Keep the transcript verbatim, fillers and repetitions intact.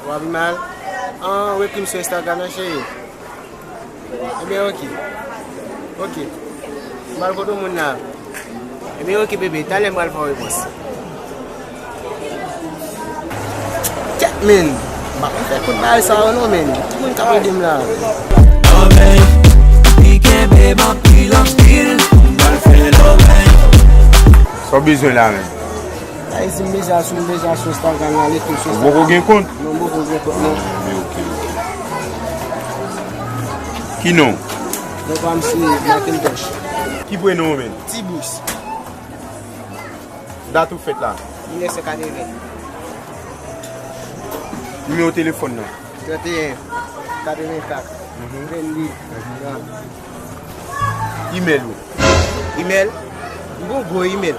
W ap mal? An, w ekri m sou Instagram nan, cheri. Ebyen, oke. Oke. M al kote moun la. Ebyen, oke, bebe, talè m pral fè w repons. Kèt, men. M pa konn fè kout bagay sa yo non, men. Ki moun k ap ede m la? Lòbèy, li kenbe m anpil, anpil. M pral fè lòbèy. Sa w bezwen la, men? Ayiti, m bezwen sou, m bezwen sou Instagram la, li tou sou Instagram. Ou poko gen kont? Non, m poko gen kont, non. Ebyen, oke, oke. Ki non? Non pa m se Macintosh. Ki prenon w, men? Tibous. Dat ou fèt la? Mil nèf san katreven. Nimewo telefòn nan? Trannteyen, katrevenkat, venndi, trant. Imèl ou? Imèl? M gon gwo imèl.